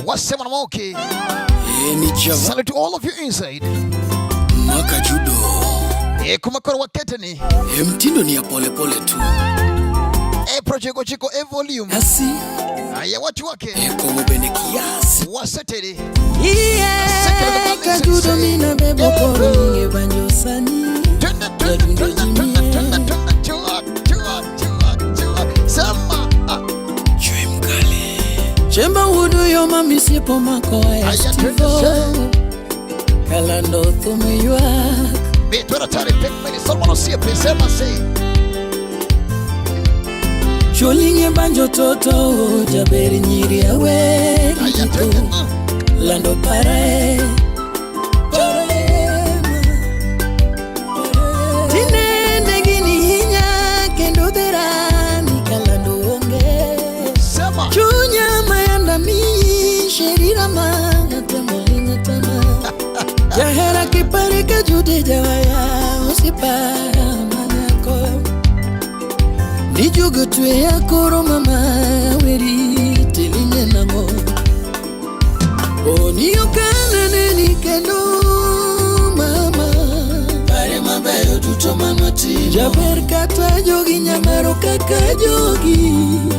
Wasema na Moki. Ni Java. Salute to all of you inside. Maka Judo. Kumakoro wa Keteni. Mtindo ni ya polepole tu. Project chiko e volume. Asi. Aya watu wake. Komo bene kiasi. Waseteri. Iye, Kajudo mina bebo koro ninge banjo sani. Tenda, tenda, tenda, tenda, tenda, tenda, chua, chua, chua, chua. Sema. Ah. Chwe mkali. Chemba wudu yo mami sipo mako Aya, twende se. Kalando thume ywak. Bitwera tari pek meni Solomon Osiepe sema si. Cholinge banjo toto jaber nyiri awe. Aya, twende. Lando pare. Pare ma. Tinende gini hinya kendo dherani kalando onge. Sema. Chunya mayanda mi sherira manga tamolinga tama. Jahera kipare kajude jawaya usipa manako. Nijugo twe ya koro mama weri tilinye nango. Oni okana neni kendo mama. Pare mabeyo duto manotimo. Jaber kata jogi nyamaro kaka jogi.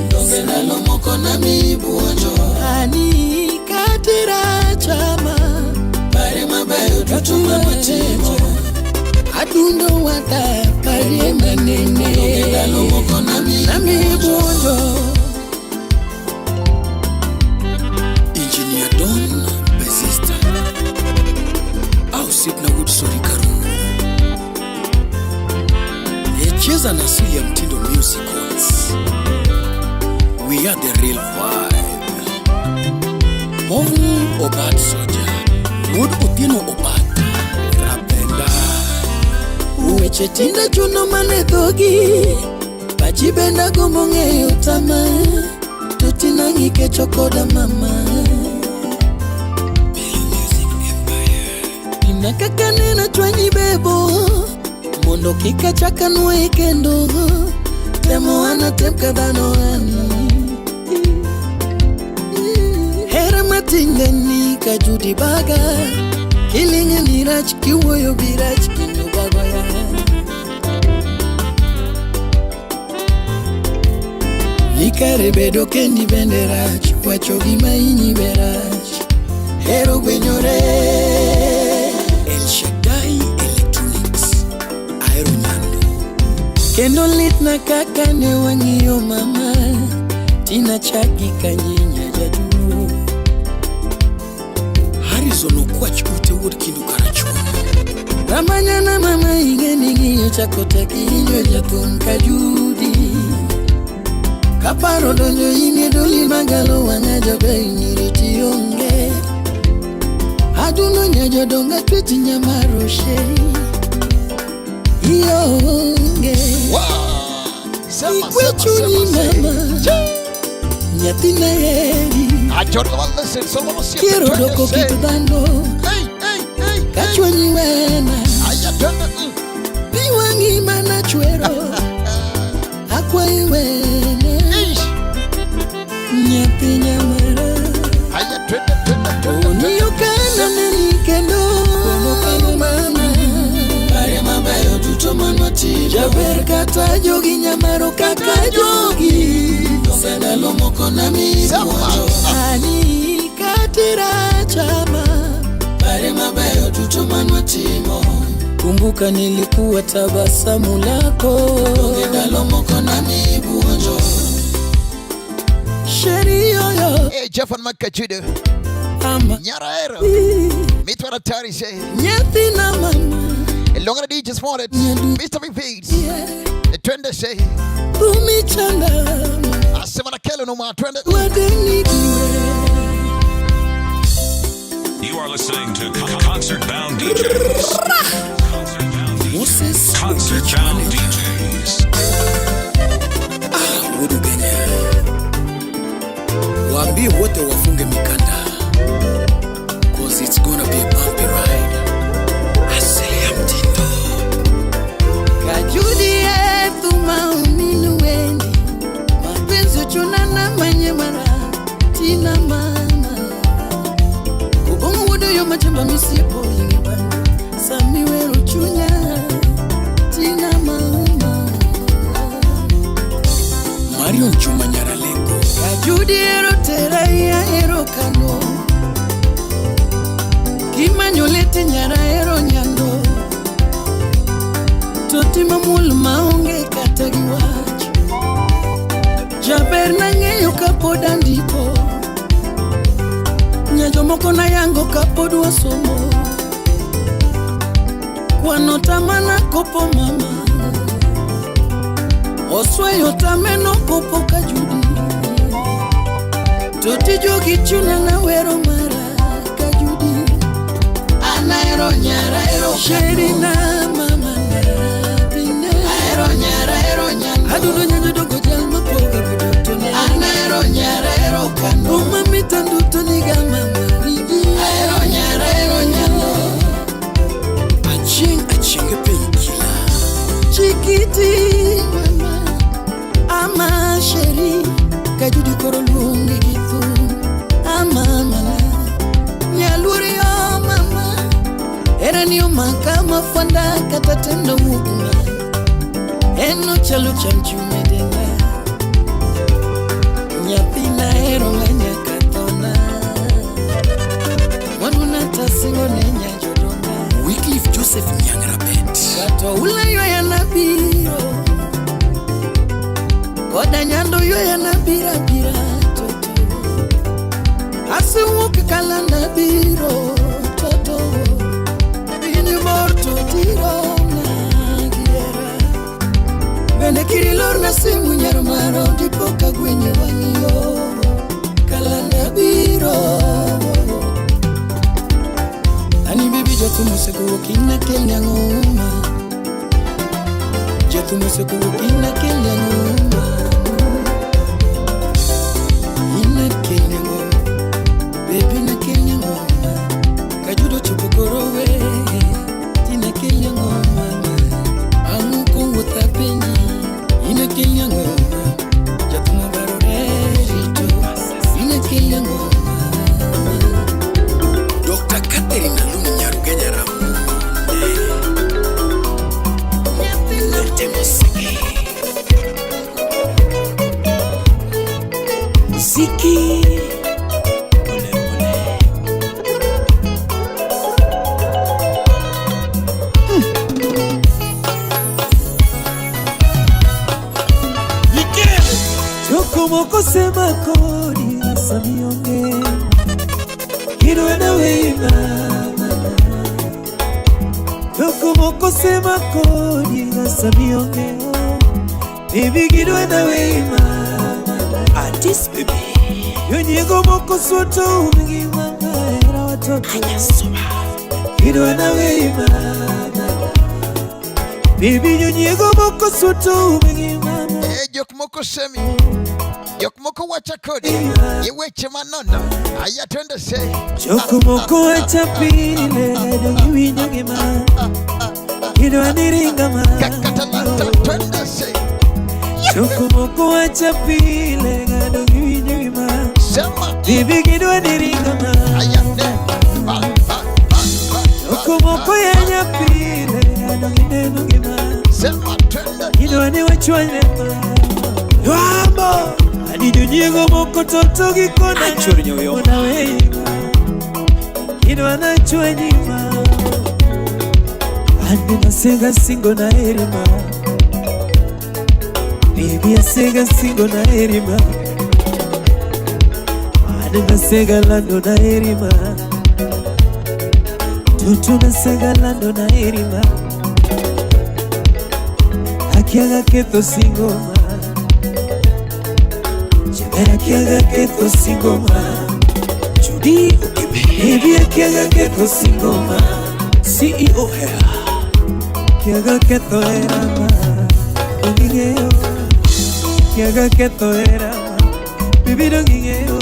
Donge ndalo moko nami buonjo. Ani katera chama. Pare mabeyo duto manotimo. Adundo wata pare manene. Donge ndalo moko nami Nami buonjo. Engineer Don Besista. Au Sipna Woodson Karungu. Cheza na asili ya Mtindo Musicals. We are the real vibe. Mong Obat Soja. Wood Otieno Obat. Rapenda. Weche tinda chuno mane dhogi. Pachi benda gombo ng'eyo tama. Tutina ng'ikecho koda mama. Belo Music Empire. Ina kaka nena chwanyi bebo. Mondo kik achak anwoye kendo. Temo an atem ka dhano an. Hera mating'eni ka Judy baga. Kiling'e ni rach kiwuoyo bi rach kendo bagoya. Ni kare bedo kendi bende rach, wacho gima inyi be rach. Hero gwenyore. El Shaddai Electronics. Aero Nyando. Kendo litna kaka ne wang'iyo mama. Tina chaki kanyinya jaduo. Harrison Okwach Ute Wuod Kindu Karachuonyo. Ramanyana mama ing'e ni ng'iyo chako tek inyo jathum ka Judy. Kaparo donjo in e doli magalo wang'a jaber nyiri tionge. Adundo nya jodonga twech nyamaro sheri. Ionge. Wow. Sema, Ikwe sema, chunyi sema, sema. mama. Nyathina heri. Ajoro wa listen Solomon Osiepe. Kiero Twende doko se. kit dhano. Hey, hey, hey, hey. Kachwanyi wena. Aya, twende. Pi wang'i mana chwero. Akwayi wena. Ish. Nyathi nyamara. Aya, twende, twende, twende, Oni twende. okana neni kendo mama. Pare mabeyo duto manotimo. Jaber kata jogi nyamaro kaka jogi. Donge ndalo moko nami Sema. buonjo. Ani katera chama. Pare mabeyo duto manotimo. Kumbuka nilikuwa tabasamu lako. Donge ndalo moko nami buonjo. Sheri yoyo Hey, Jeff and Makajudo. ama. Nyara Ero. Mitwara Tari say. Nyathi na mama. Longa DJ Smollett. Nyadu. Mr. Big Beats. Yeah. Twende say. Thumi chanda. Asema na kelo no ma twende. Wadeni diwe. You are listening to Concert Bound DJs. Concert Bound DJs. Moses Concert Okichmane. Bound DJs. Ah, Wudu Kenya. Waambie wote wafunge mikanda. 'Cause it's gonna be a bumpy ride. Asili ya mtindo. Kajudi yetu mauminu wendi. Mapenzi uchuna na manye mara. Tina mama. nyimba misiepo ing'e bango sami wero chunya tina mama Marion Juma Nyaralego. Kajudi ero tera iya ero kano Kimanyo lete nyara ero nyando Toti mamuol maonge kata gi wach Jaber nang'eyo kapod andiko Nya jomoko nayango kapod wasomo Kwano tamana kopo mama Osweyo tameno kopo kajudi To tijogi chuna nawero mara kajudi Anaero nyara ero Sherina mama na pina Aero nyara ero nyando Adundo nyanyo dogo jal mapoga goduto ne Anaero nyara ero kano Uma mitanduto niga mama wiji Aero nyara ero nyando Achieng' achieng' e piny kila. Chikiti mama ama sheri Kajudi koro luongi gi thum ama mana Nyaluori yo mama Era ni omaka mafwanda kata tendo wuok ma En ochalo cham chume denda Nyathina ero ma nyaka thona Mwanuna tasingo ne nyajodonga Wycliffe Joseph Nyangrabet. Kato ula ywaya na biro Koda nyando ywaya na bira bira toto Asewuok kalanda biro toto Piny mor to tiro na giera Bende kirilorna simu nyar maro dipo ka gwenyo wang'iyo Kalanda biro Ani bibi jathum osekuok ina kelni ang'oma Jathum osekuok ina kelni ang'oma Ina kelni ang'oma Baby ina kelni ang'oma Kajudo chopo koro we Tina kelni ang'oma Ang'o kowuotho apenji Ina kelni ang'oma Jathum obarore rito Ina kelni ang'oma Dr. Catherine Alum Nyarugenya Ramunde. Lete muziki. Muziki. Pole pole. Chokomoko sema kodi asamionge Kirwena wema Chokomoko sema kodi asamionge Baby kirwena wema Artist baby. Yonyiego moko soto umigi manga era watoto Kirwena wema Baby yonyiego moko soto umigi manga Eh, jok moko semi jok moko wacho kodi gi weche manono aya twende se Chokomoko wacha pile dongi winjo gima Kidwa ni ringa ma kaka talanta twende se Chokomoko wacha pile dongi winjo gima sema Bibi kidwa ni ringa ma aya ne ba ba ba ba Chokomoko yenya pile dongi neno gima sema twende Kidwa ni wachwanye ma Wambo Adi jonyiego moko toto gi kona Achor nyoyo. Kona weima Kidwa na chwanyi ma Ande nasega singo na erima Bibi asega singo na erima Ande nasega lando na erima Tutu nasega lando na erima Akiaga ketho singo ma Chebera akiaga ketho singo ma Judy Ukebe. Bibi akiaga ketho singo ma CEO here. Kiaga ketho era ma Dongingeo Kiaga ketho era ma Bibi dongingeo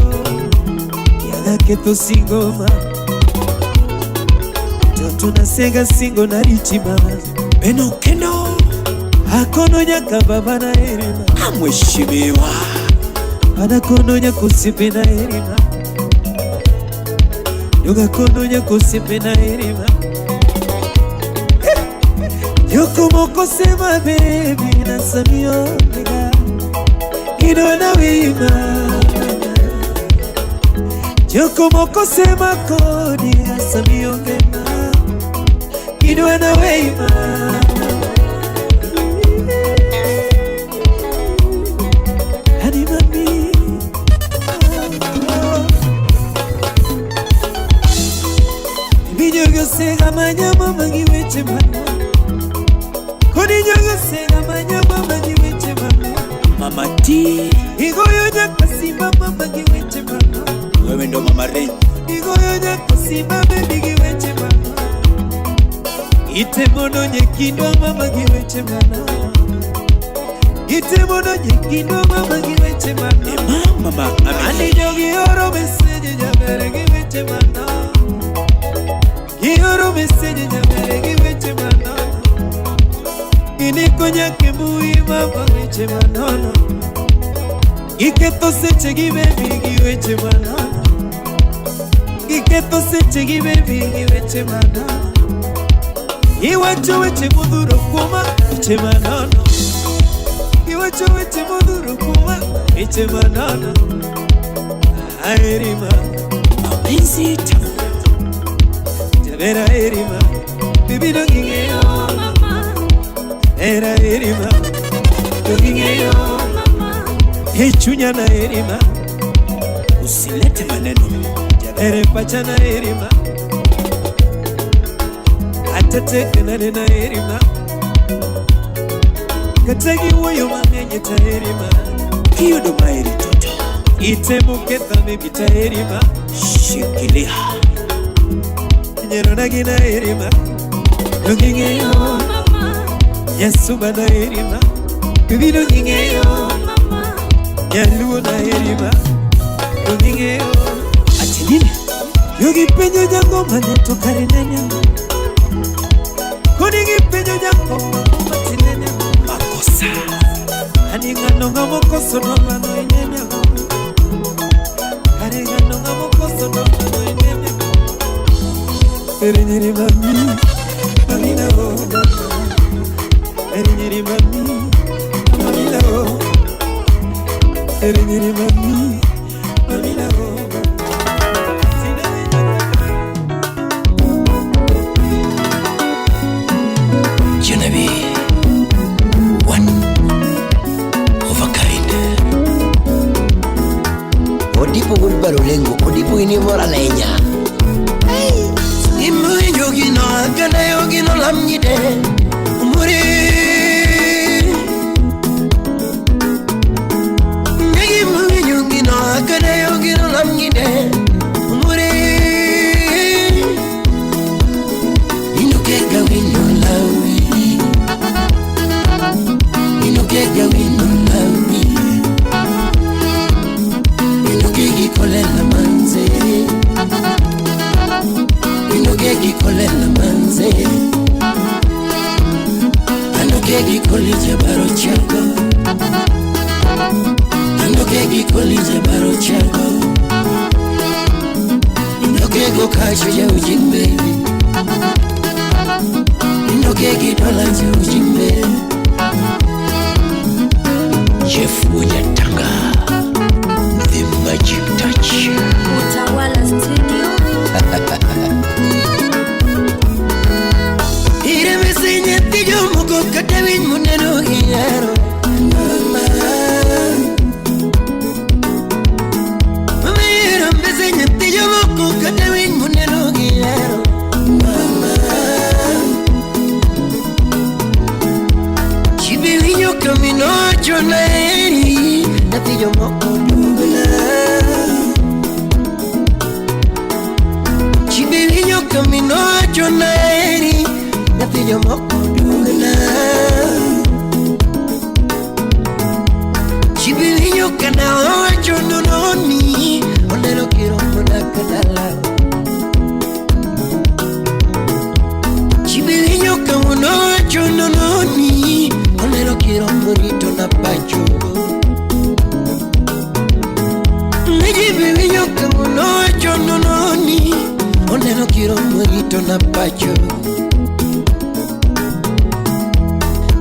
Kiaga ketho singo ma Toto nasega singo na richi ma Beno Kendo. Akono nyaka baba na erima Amheshimiwa. Anakono nyakusipi na erima Jogakono nyaka osiepena erima. Joko moko sema baby na samio mega. Idona wima. Joko moko sema kodi na samio ngema. Idona wima. Hadi mami. Binyogosega manyama mangi weche mano. Kodi nyogosega manyama mangi weche mano. Mama T, Igoyo nyaka simama mangi weche mano. Wewe ndo Mama Ren. Igoyo nyaka simama baby gi weche mano. Itemono nyekindwa mama gi weche mano. Itemono nyekindwa mama gi weche mano. Ema mama Ani Amelia. jogi oro meseje jabere gi weche mano. Gioro meseje jabere gi weche manono. Giniko nyaka e mbui mama weche manono. Giketho seche gi baby gi weche manono. Giketho seche gi baby gi weche manono. Iwacho weche modhuro kuoma weche manono. Iwacho weche modhuro kuoma weche manono. Aerima. Mapenzi tamu. Jabera erima, bibi no ging'eyo. Era erima, to ging'eyo. E chunya na erima, Usilete maneno. jabere pacha na erima. Atete nade na erima. Kata giwuoyo mang'eny ta erima. Kiyudo maeri toto. Itemo ketha baby ta erima. Shikilia. Nyerona gi na erima, to ging'eyo. Nyasuba na erima, bibi no ging'eyo. Nyaluo na erima, to ging'eyo. Ati nini? Jogi penjo jangoma ne to kare nene ang'o? Koni gipenjo jangoma mati nene ang'o? Makosa. Ani ng'ano ng'ama okoso nwa mano inene ang'o? Kare ng'ano ng'ama okoso nwa mano inene ang'o? Ere nyiri mami, mami na o mama. Ere nyiri mami, mami na o. Ere nyiri mami, mami na o mama. Genevieve, one of a kind. Odipo wuod Barolengo, Odipo in imora ahinya. Gima winjo gino, aganda gino lam nyide. Umuri. Gima winjo gino, aganda gino lam nyide. Umuri. Inokega wino lawi. Inokega wino lawi. Inokegi kolela manze. Inokegi kolela manze. Anokegi kolije baro chako. Anokegi kolije baro chako. Inokego kacho ya ujimbe. Inokegi dola ya ujimbe. Jeff Wonyatanga, The Magic Touch. Utawala Studio. Iremese nyathi jomoko kata winy moneno gi nyaro. Mama. Mama iremese nyathi jomoko kata winy moneno gi nyaro. Mama. Chibe winjo kaminocho na eri nyathi jomoko dugna. Chibe winjo kaminocho na eri nyathi jomoko dugna. Chibe winjo kana owacho nononi oneno kiromo na kadala. Chibe winjo kawuono owacho nononi oneno kiromo rito na pacho. Chibe winjo kawuono owacho nononi Aneno kiromo rito na pacho.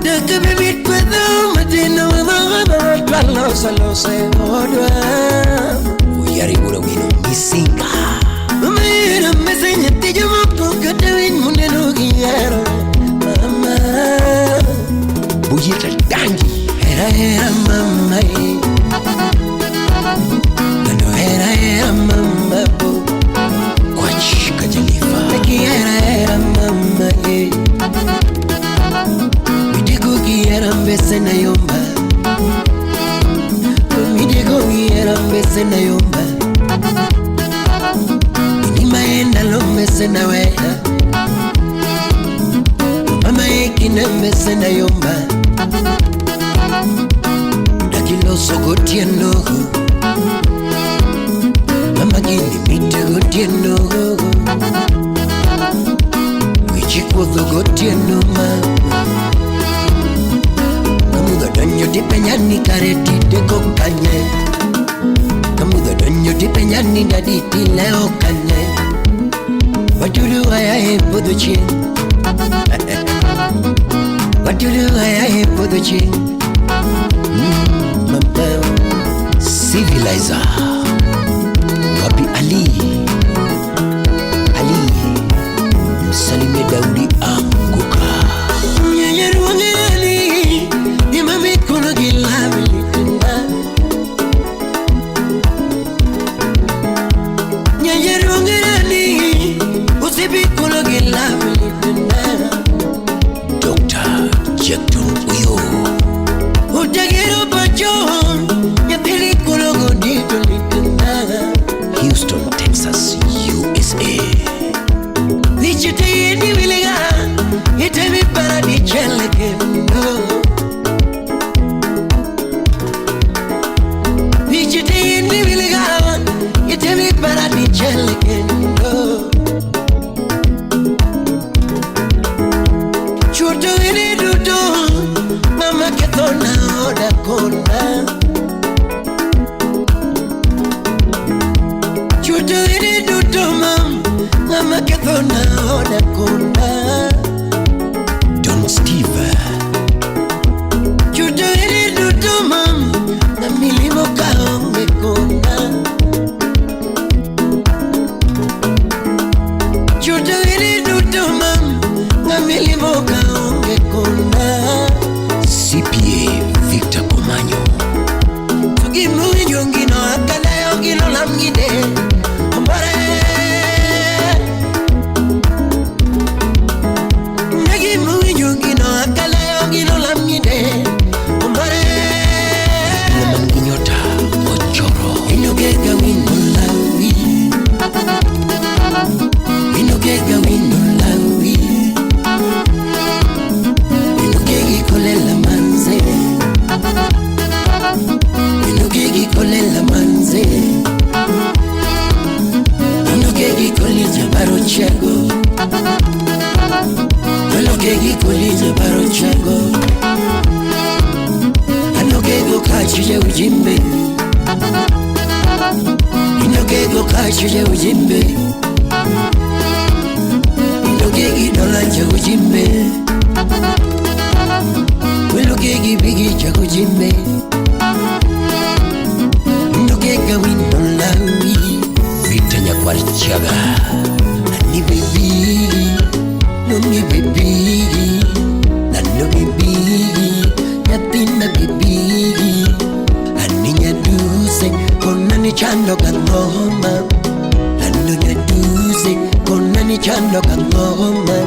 Dakabibit kwedho matino Twaloso loso e odwa. Uyaribura wino misinga. Mira mesenya tije moko kata winy muneno gi nyiero. Mama Buyita dangi. Hera hera mama e. Nano hera hera mama bo. Kwach kajalifa. Ki hera hera mama e. Midego ki hera mbese na yomba. Midego ki hera mbese na yomba. Inima enda lo mbese na wena. Mama ekine mbese na yomba. Dakiloso gotieno. Mama gini mite gotieno. Wichikuodho gotieno ma. Kamudho donjo tipenyani kare tideko kanye. Kamudho donjo tipenyani dadi tileo kanye. Watulu aya e podho chieng'. Watulu aya e podho chieng'. Mama. Civilizer. Wapi Ali? Ali. Msalimie Daudi Anguka. Nyenyeruangani, ima mikono gilavi litenda. Nyenyeruangani, usipikono gilavi litenda. Dr. Jackton Uyo. Utagero pacho, nyathili kuno godito litenda. Houston, Texas, USA. Vichite vilega, itemi paradichele kendo. Vichite vilega, itemi paradichele kendo. Chuto ini dudu, mama kethona oda kona. Chuto ini dudu, mam, mama kethona oda kona. Don Steve. Chuto ini dudu, mam, na milimo kaonge kona. Chuto ini dudu, mam, na milimo kaonge kona. CPA Victor Komanyo. Tugimuwinjo ngino akalayo gino lamgide ombare. Nagimuwinjo ngino akalayo gino lamgide ombare. Ng'ama nigi nyota Ochoro. Inokega wino lawi. Inokega wino lawi. Inokegi kolela manze. Inokegi kolela manze. Inokegi kolija barochego. Inokegi kolija barochego. Inokego kachije ujimbe. Inokego kachije ujimbe. Inokegi dolanje ujimbe. Inokegi bigi chakujimbe. Inokega wino lawi. Victor Nyakwar Chiaga. Ani baby, no mi baby, nano baby, nyathina baby. Ani nyaduse kona ni chando kangoma. Nano nyaduse kona ni chando kangoma.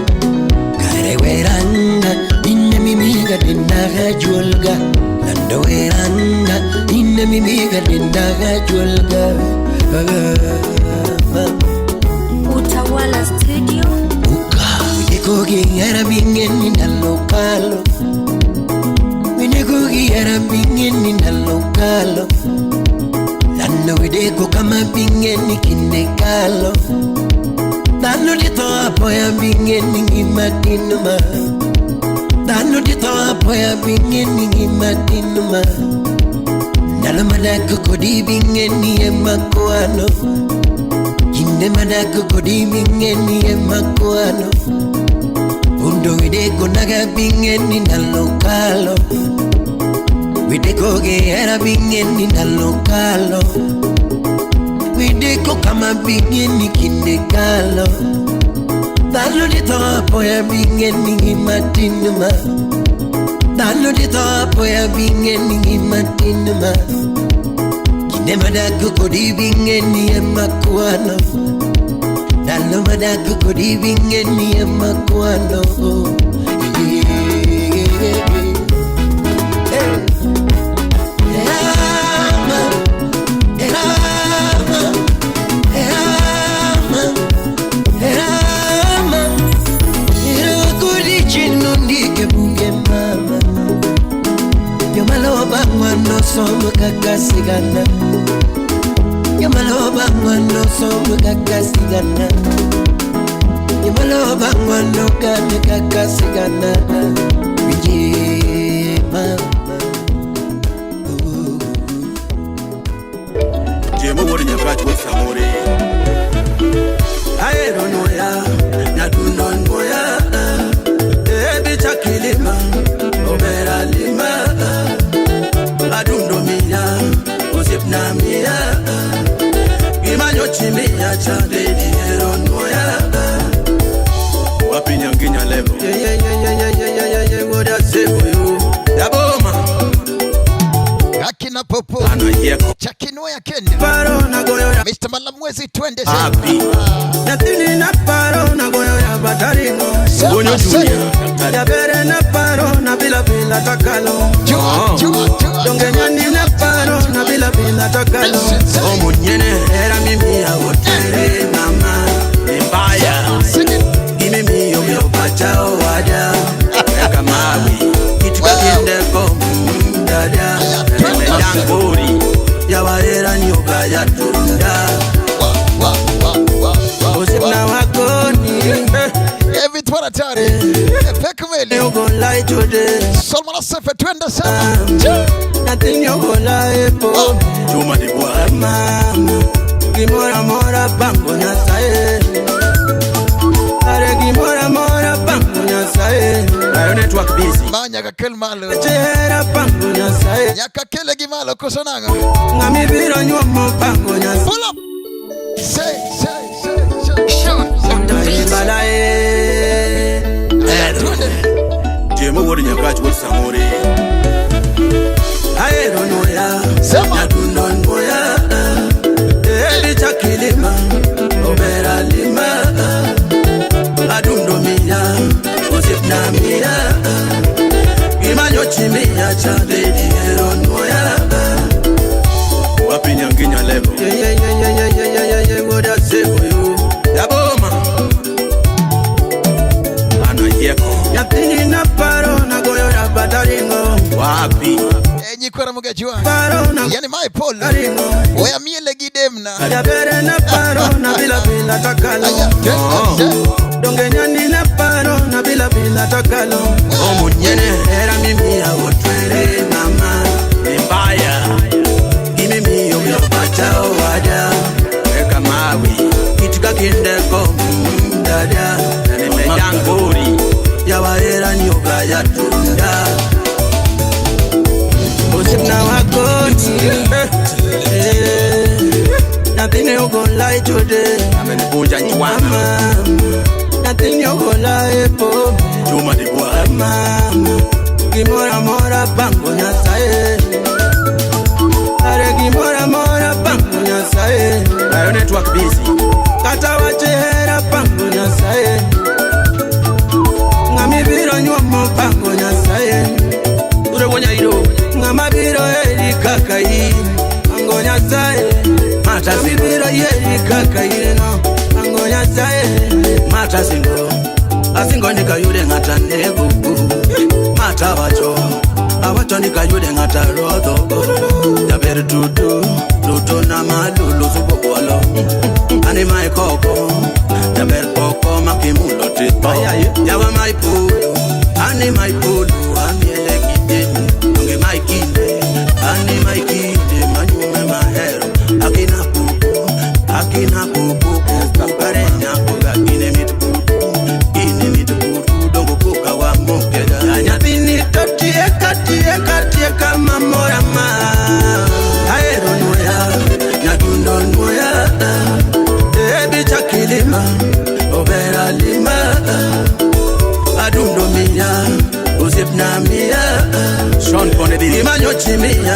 Kare weranga inne mimiga dindaga julga. Nando weranga inne mimiga dindaga julga. Utawala Studio. Uka. Wineko gi hera ming'eni ndalo kalo. Wineko gi hera ming'eni ndalo kalo. Dhano wideko kama bing'eni kinde kalo. Dhano ditho apoya bing'eni ngima tin ma. Dhano ditho apoya bing'eni ngima tin ma. Ndalo madak kodi bing'eni ema kwano. Kinde Kinde madako kodi ming'eni ema kwano. Undo wideko naga bing'eni ndalo kalo. Wideko gi hera bing'eni ndalo kalo. Wideko kama bing'eni kinde kalo. Dhano di tho apoya bing'eni ngima tin ma. Dhano di tho apoya bing'eni ngima tin ma. Kinde madako kodi bing'eni ema kwano. Ndalo madako kodi bing'eni ema kwano. Erama, erama, erama, erama. Irokodi chino ndike buge mama. Jomalo bang'wa nosomo kaka sigana. Jomalo bang'wa nosomo kaka sigana. Jomalo bang'wa nokane kaka sigana. Winje mama. Jemo wuod Nyakach wuod Samori. Ahero noya, nyadundo nwoya, ebi chakilima, obera lima, adundo miya, osiepna miya, gimanyochi miya cha lady hero nwoya. Wapi Nyanginya level. Yeah, yeah, yeah, yeah, yeah, yeah, yeah, yeah, what I say for you. Yaboma. Akina Popo. Anayieko. Chakinua ya Kenya. Paro na goyo ya. Mr. Malamwezi twende. Happy. Nyathini na paro na goyo ya bataringo. Gonyo Junior. Jabere na paro na bila bila takalo. Jua, jua, jua. Donge nyani na paro na bila bila takalo. Omo nyene. Era mimi ya wotere mama. Mbaya. Gimi miyo miyo pacha owada. Eka mawi. Kitu kakindeko dada. Dangori. Yawarera nyoka ya tunda. Osipna wakoni. Every twaratari. Pekumeli. You gon' lie today. Solomon Sefe twende sana. Nothing you gon' lie for. Juma de Bois. Mama. Gimora mora bango nyasaye. Are gimora mora bango nyasaye. Rayo network busy. Ma nyaka kel malo. Chera bango nyasaye. Nyaka kele gimalo koso nang'o? Ng'ami biro nyuomo bango nyasaye. Pull up. Say, say, say, say. Sean on the beat. Balae. Jemo wuod Nyakach wuod Samori. Ahero noya. Sema. Nyadundo nwoya. Ebi chakilima. Obera lima. Adundo miya. Osiepna miya. Gimanyochi miya cha lady hero nwoya. Wapi Nyanginya level. Yeah, yeah, yeah, yeah, yeah, yeah, yeah, yeah, what I say for you. Yaboma. Anayieko. Nyathini na paro na goyo ya bataringo. Wapi. Nyikwara mugaji wangu. Paro na Yani my Paul. taringo. Oya miele gidemna. Jabere na paro na bila bila takalo. Donge nyani na paro na bila bila takalo. Omo nyene. Era mimi ya otwere mama. Mbaya. Gimi miyo miyo pacha owada. Eka mawi. Kitu kakindeko dada. Dangori. Yawarera nyoka ya tunda. Osipna wakoni. Nothing you gon' lie today. Amenivunja nchwana. Mama, nothing you gon' lie for. Juma de Bois. Mama, gimora mora bango nyasaye. Are gimora mora bango nyasaye. Rayo network busy. Kata wachehera bango nyasaye. Ng'ami biro nyuomo bango nyasaye. Ure wonya iro. Ng'ama biro eri kaka in. Bango nyasaye. Mata Ng'ami biro eri kaka in no. Bango nyasaye. Mata singo. Asingo ndikayude ng'ata nego. Mata wacho. Awacho ndikayude ng'ata rodho. Jaber dudu. Dudu na malulu subo bolo. Ani mai koko. Jaber koko makimulo tito. Yawa mai pulu. Ani mai pulu. Amiele kidemu. Donge mai kinde. Ani mai kinde. Manyume mahero. Akina pupu. Akina pupu.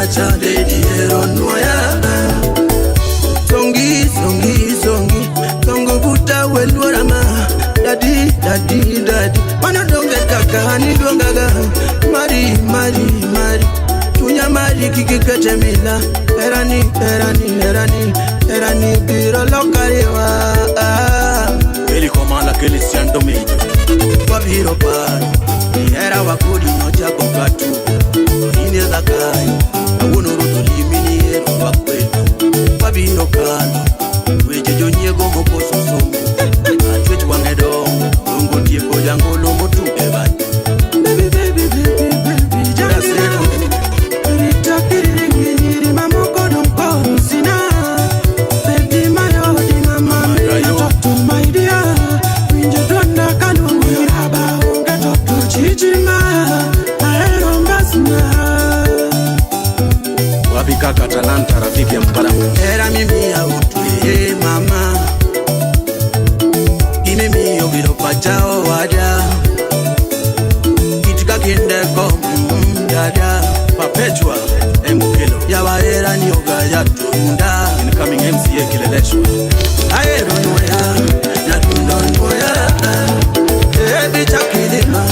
mimiya cha lady ero nuoya. Songi songi songi songo buta weluora ma dadi dadi dadi mano donge kaka ni dongaga mari mari mari chunya mari kikikete mila erani erani erani erani biro lokarewa. Eli komala keli siando mejo wabiro paro era wakodi nochako katu ine zakayo awuono ruto limini ero wakwedo wabiro kalo weche jonyiego mokoso somo achwech wang'e dongo dongo tieko jangolo motuke bat. Baby, baby, baby, baby, jaseko ritakiri nyiri mamoko dong sina baby mayodi mama miya toto my dear winjo dwonda kaluongo raba onge toto chichima ahero mbasna. Wapi kaka talanta rafiki ya mpara era mimi ya utwe mama ine miyo biro pacha owada itika kinde kom dada Perpetua Emukelo yawa era ni oga ya tunda incoming MCA Kileleshwa aero noya ya tunda noya ebi chakidima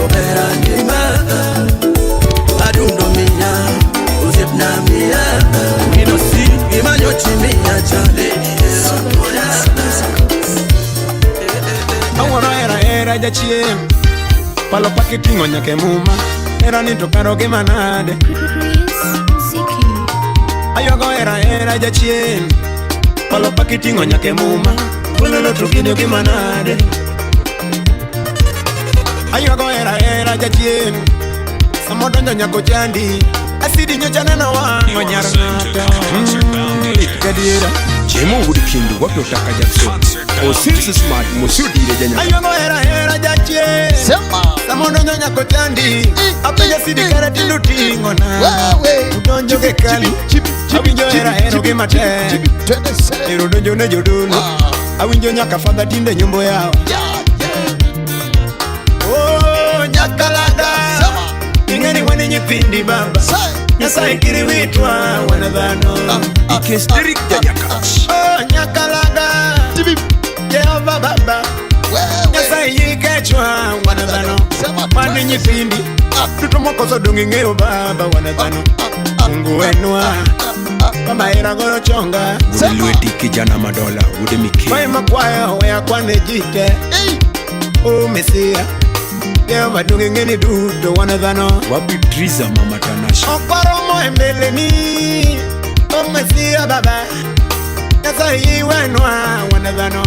obera ndima adundo miya uzipna miya inosi imanyo chimiya chale ero noya. Awuoro hera hera jachien palo pakiting'o nyaka e muma hera ni to karo gi manade. Aywago hera hera jachien palo pakiting'o nyaka e muma gololo to gino gi manade. Aywago hera hera jachien samodonjo nyako chandi asidi nyocha neno wang'o nyar ng'ato lit gadiera. Chiemo wuod Kindu wapi otaka Jackson Osinsi smart musudire janya. Aywago hera hera jachien Sema samodonjo nyako chandi apenja sidi kare tindo ting'o na udonjo ge kali awinjo hera hero gi matek ero donjo ne jodolo awinjo nyaka fadha tinde nyombo yawa. Oh nyakalada ing'eni wan nyithindi baba Nyasaye kiri witwa wan dhano Ikes Derrick Janyakach. Oh nyakalada Jehova baba Nyasaye yikechwa wan dhano wan nyithindi duto mokoso dong' ing'eyo baba wan dhano Mungu wenwa baba hera goro chonga Wuod lweti kijana madola wuod Mikelo Kwayo makwayo weya kwane ji te O Mesia Jehova dong' ing'eni duto wan dhano Wapi Triza mama Tanasha Ok waromo e mbeleni O Mesia baba Nyasaye iwenwa wan dhano.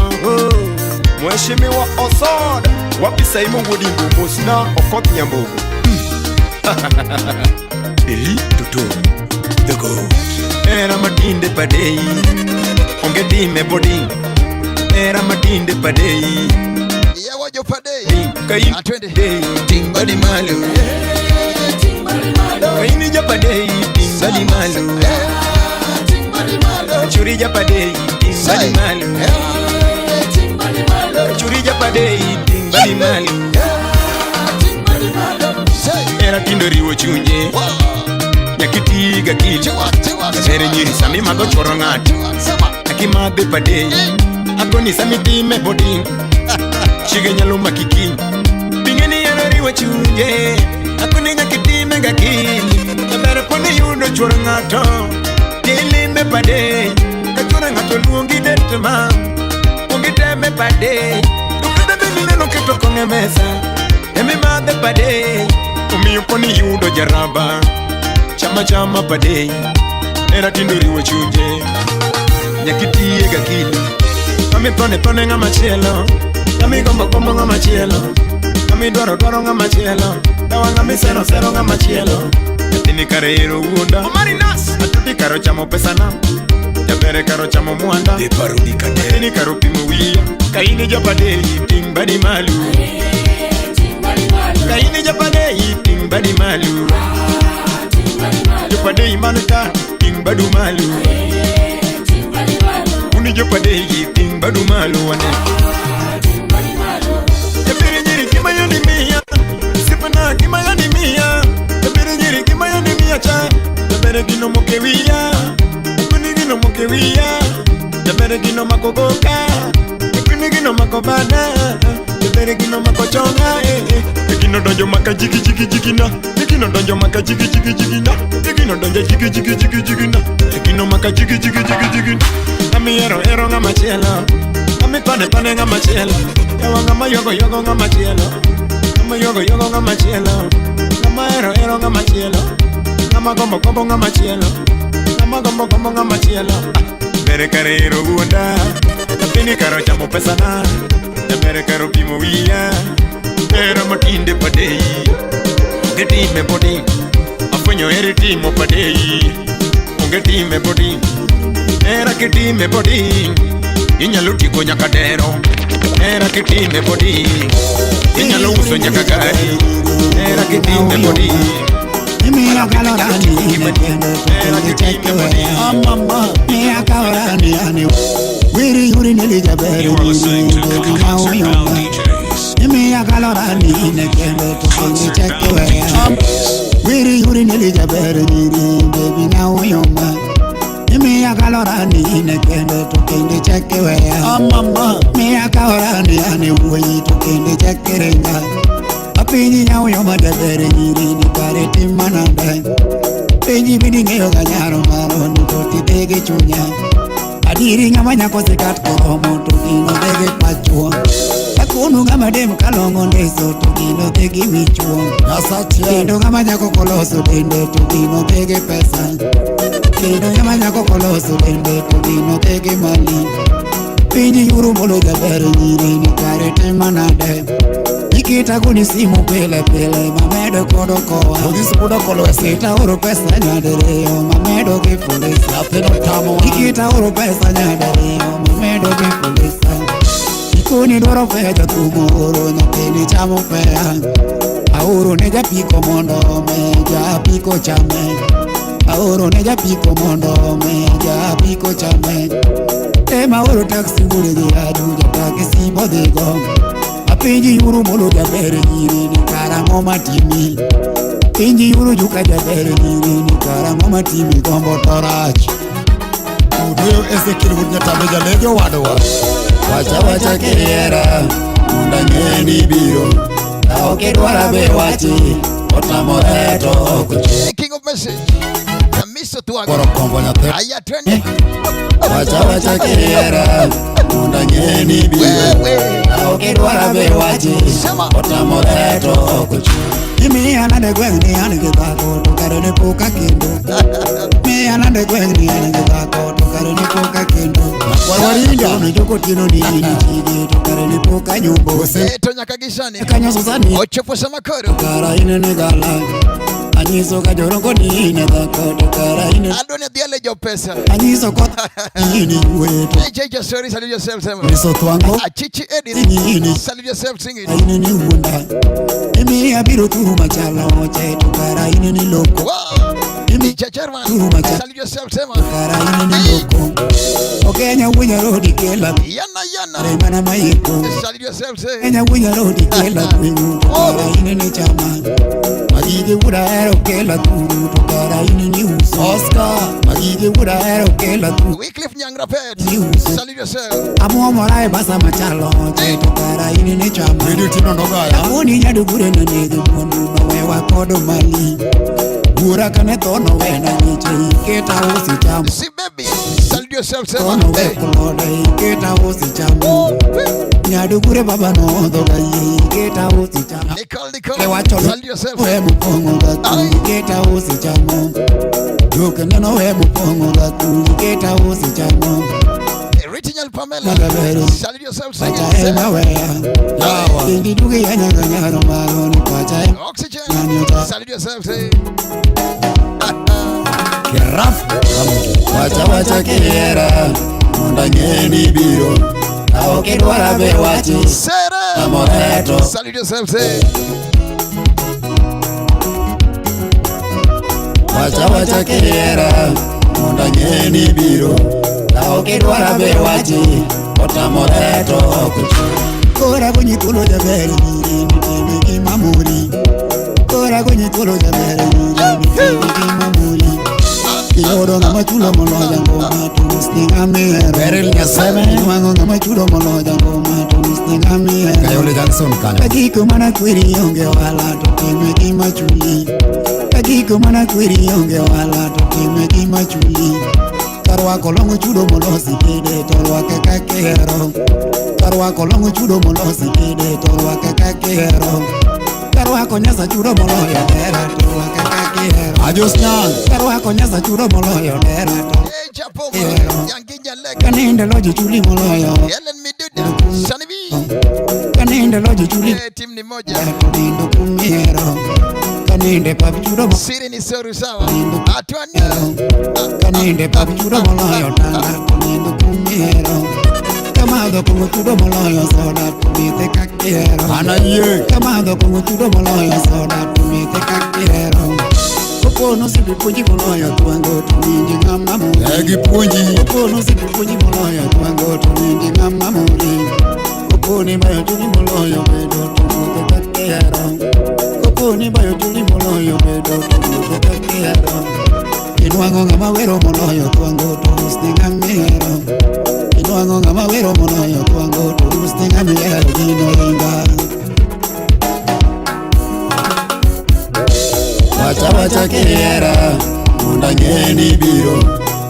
Mheshimiwa Osod wapi Saimo wuod Imbo mosna Okoth Nyambogo. Eli Toto the goat Era matinde padei onge time boding Era matinde padei Yawa jo padei kain Atwende. dei Tingbadi malo kaini japadei tingbadi malo Churi japadei tingbadi malo Churi japadei tingbadi malo Era tindo riwo chunje nyakitiga kili Ere nyiri sami mago choro ng'ato Akimadhe padei Agoni sami time boding Chige nyalo maki kiny Bingeni ero riwo chunje Akoni nyakitime ga kiny Jaber poni yudo chuor ng'ato Tilime padei Ka chuor ng'ato luongi det ma Kuongi teme padei Dukede be mineno keto kong' e mesa Emi madhe padei Omiyo poni yudo jaraba Chama chama padei Era tindo riwo chunje Nyakitiye ga kili Mami thone thone ng'ama chielo Ng'ami gombo gombo ng'ama chielo Ng'ami dwaro dwaro ng'ama chielo Dawa ng'ami sero sero ng'ama chielo Nyathini kare ero wuonda Atuti karo chamo pesana Jabere karo chamo mwanda The parodi kate Nyathini karo pimo wiya Kaini japadei ting' badi malo Kaini japadei ting' badi malo Jopadei man ka ting' badu malo Uni jopadei ting' badu malo wane Jabere nyiri kimayoni miya Sipana kimayoni miya Jabere nyiri kimayoni miya cha. Jabere gino mokewiya, kuni gino mokewiya. Jabere gino makogoka, kuni gino makobana. Jabere gino makochonga, eh eh. Gino donjo maka jigi jigi jigi na. Gino donjo maka jigi jigi jigi na. Gino donjo jigi jigi jigi jigi na. Gino maka jigi jigi jigi jigi na. Ami ero ero ngama chielo. Ami pane pane ngama chielo. Yawa ngama yogo yogo ngama chielo. Ngama yogo yogo ngama chielo. Ngama ero ero ngama chielo. Ngama gombo gombo ngama chielo. Ngama gombo gombo ngama chielo. Bere kare ero wuonda. Nyathini karo chamo pesa na. Jabere karo pimo wiya. Ero matinde padei. Onge time podi. Afwenyo eri timo padei. Onge time podi. Era kitime podi. Inyalo tigo nyaka dero. Era kitime podi. Inyalo uso nyaka gari. Era kitime podi. Mira kalorani Era kitime podi. Mama mira kalorani ani. Wiri yuri nili jaberi. You are listening to Concert Bound DJs. Mira kalorani ne kendo to Concert cheke Bound we. DJs. Wiri yuri nili jaberi niri baby na uyoma. Mira kalorani ne kendo to kende cheke we. Mama mira kalorani ani wuyi to kende cheke renga. Apinyi nyauyo majabere nyiri ni kare timanande. Pinyi bini ng'eyo ga nyaro maro ni to tithege chunya. Adiri ng'ama nyako sikat koromo to gino dhege pachuo. Akunu ng'ama dem kalong'o ndeso to gino dhegi wichuo. Kendo ng'ama nyako koloso dende to gino dhege pesa. Kendo ng'ama nyako koloso dende to gino dhege mali. Pinyi yuru molo jabere nyiri ni kare timanade. Ikita kuni simu pile pile mamedo kodo kowa. Ikita oro pesa nyadiriyo mamedo gi polisa. Ikita oro pesa nyadiriyo mamedo gi polisa. Ikuni dwaro fedha thumo oro nyathini chamo fea. Aoro ne japiko mondo ome japiko chame. Aoro ne japiko mondo ome japiko chame. Tema oro taxi wuore gi ajuja taxi bodhigo. Pinji yuru molo jabere nyiri ni karang'o matimi. Pinji yuru juka jabere nyiri ni karang'o matimi gombo to rach. Udoyo Ezekiel wuod Nyatame jalego wadwa. Wacha wacha kihera mondo ang'e ni biro. Ka ok idwara be wachi otamore to ok ochiw. King of message. Amiso tuago. Koro kombo nyathi. Aya twende. Wacha wacha kihera mondo ang'e ni biro. Ka ok idwara be wachi otamore to ok ochiw. Imiya nade gweng' ni an gi dhako to kare ne pok akendo. Miya nade gweng' ni an gi dhako to kare ne pok akendo. Warinda. Ono joko otieno ni in chige to kare ne pok anyombo. To nyaka gi sani. Kanyo Susani. Ochopo sama koro. Kara in ne gala. Anyiso ka jorongo ni in e dhako to kara in e. Adwa ni adhiale jopesa. Anyiso koth in ywe to. DJ Jasori, salute yourself, sema. Miso thwango. Achichi Edith, Ini. salute yourself, sing it. Aine ni wuonda. Imiya biro turu machalo oche to kara in ni loko. Wow. Imi DJ Chairman, turu machalo salute yourself, sema. kara in ni loko. Okenya wunya rodi kela. Yana yana. Are mana mayeko. Salute yourself, say. Kenya wunya rodi kela kwinyu to kara in ni chama. Magige wuda ero kela turu to kara in ni uso. Oscar. Magige wuda ero kela turu. Wycliffe Nyangrapet, Ni uso. salute yourself. Amuomora e basa machalo oche to kara in ni chama. Radio Tino Nogaya. Amoni nyadugure no nego mondo nowewa kodo mali. Bura kane tho nowena nyiche iketa usi chamo. See baby, salute yourself, Tho sema. nowe Hey. kolode iketa usi chamo. Nyadugure baba nodho ga yie iketa usi chamo. Nicole, Ne Nicole, wacho ni salute yourself. we mupong'o ga ku iketa usi chamo. Jok neno we mupong'o ga ku iketa usi chamo. Original Pamela, Magabero. salute yourself, sing Pacha it. ema weya. Yawa. Kendi duge ya nyaga nyaro maro ni pacha ema. Oxygen, Nanyota. salute yourself, say. Kiraf. Wacha wacha kihera mondo ang'e ni biro. Ka ok idwara be wachi Sarah, tamore to salute yourself, say. Wacha wacha kihera mondo ang'e ni biro. Ka ok idwara be wachi otamore to ok ochiw. Kora gonyi thuolo jaber nyiri nitime gima mori. Kora gonyi thuolo jaber nyiri nitime gima mori. Iyudo ng'ama chulo moloyo ngoma to usne ng'ama ihero. Beryl Nyaseme. Inwang'o ng'ama chulo moloyo ngoma to usne ng'ama ihero. Kayole Jackson kanyo. Kagiko mana kweri onge ohala to time gima chuli. Kagiko mana kweri onge ohala to time gima chuli. Karwako long chudo molosi kede to rwake kaka ihero. Karwako long chudo molosi kede to rwake kaka ihero. Karwako nyasa chudo moloyo dera to rwake kaka ihero. Ajos Nyang. Karwako nyasa chudo moloyo dera to ihero. Kaninde lojo chuli moloyo. Helen Miduda, Shani B. Kaninde lojo chuli. Timu ni moja. To nindo kumihero. Kaninde pap chudo mo. Siri ni soru sawa. Atwani. Kaninde pap chudo moloyo tanga to nindo kumihero. Kamadho kong'o chudo moloyo soda to mithe kaka ihero. An ayie. Kamadho kong'o chudo moloyo soda to mithe kaka ihero. Kopono sibi puonji moloyo twango to winji ng'ama mori. Eh, gipuonji. Kopono sibi puonji moloyo twango to winji ng'ama mori. Koponi bayo chuli moloyo bedo to wuotho kaka ihero. Koponi bayo chuli moloyo bedo to wuotho kaka ihero. Inwang'o ng'ama wero moloyo twango to usne ng'ama ihero. Inwang'o ng'ama wero moloyo twango to usne ng'ama ihero gino ringa. Wacha wacha kihera mondo ang'e ni ibiro.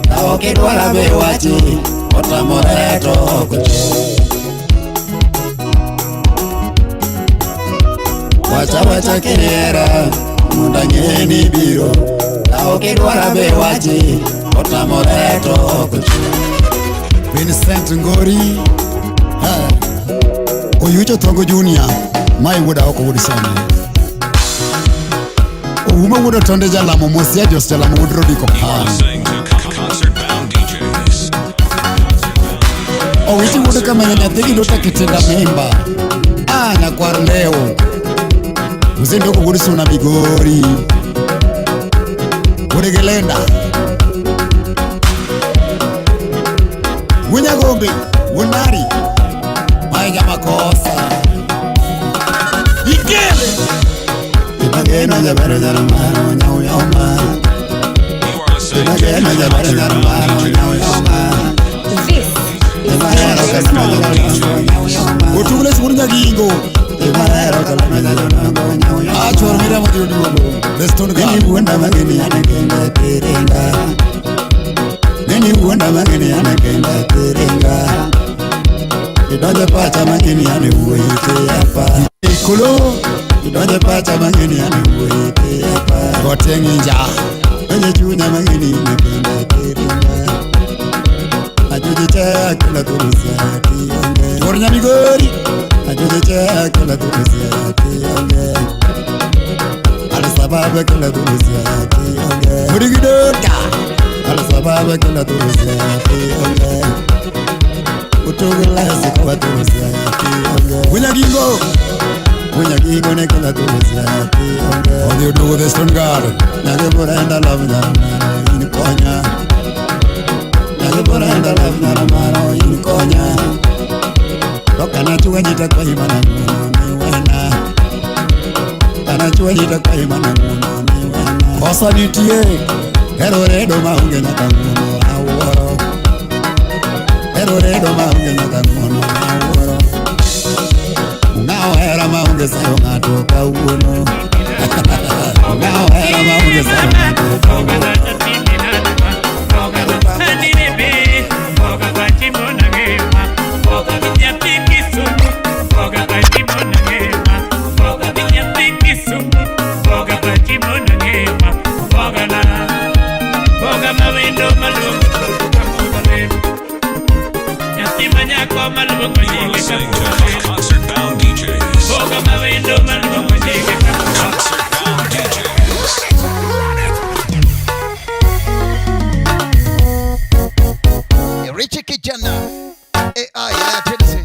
Ka ok idwara be wachi, otamore to ok ochuno. Wacha wacha kihera mondo ang'e ni ibiro. Ka ok idwara be wachi, otamore to ok ochuno. Vincent Ngori. Eh. Oyucho Thongo Junior. Mae wuoda oko wuod Sani. Ouma wuod Otonde Jalamo Mosia Jos Jalamo wuod Rodiko You are Pan. listening to Concert Bound DJs. Owiti wuod Kamenya nyathi gi Luta Kitinda Mimba. Ah, nyakwar Ndewo. Uzindoko wuod Suna Migori. Wuod Gelenda. Wuod Nyagombe, wuod Nari. Mae jamakosa. Ikele. Imageno jaber jaramaro nyau yoma. You are listening to Imageno jaber Concert jaramaro Bound nyau DJs. yoma. This is Imahero DJ kalano Small. jadongo nyau yoma. Otugles wuod Nyagingo. Imahero kalano jadongo nyau yoma. Achwar Miriam odhi oduogo. The Stone Neni Girl. wuonda mageni ane kende tiringa. Neni wuonda mageni ane kende tiringa. Idonje pacha mageni ane wuoyi tiapa. Ikolo. Idonje pacha mageni ane wuoyi tiapa. Gote ng'inja. Donje chunya mageni ane kende tiringa. Ajoje che akela turusia tionge. Chuor Nyamigori. Ajoje che akela turusia tionge. Al sababu kila turusia tionge. Wuod Gidoka. Al sababu kila turusia tionge. Utugula sikuwa turusia tionge. Wuod Nyagingo. Munyagingo ne kila turusia tionge. Odhi oduogo The Stone Girl. Nyage burenda love nyarmaro in konya. Nyage burenda love nyarmaro in konya. Tokana chuwe nyita kwa imana nguno ni wena. Kana chuwe nyita kwa imana nguno ni wena. Kosa nitie. Hero redo maonge nyaka nguno awuoro. Hero redo maonge nyaka nguno awuoro. Ng'awo hera maonge sayo ng'ato kawuono. Ng'awo hera maonge sayo ng'ato kawuono. You are listening to Concert Bound DJs. Concert Bound DJs. Richie Kijana. AI, ya Tennessee.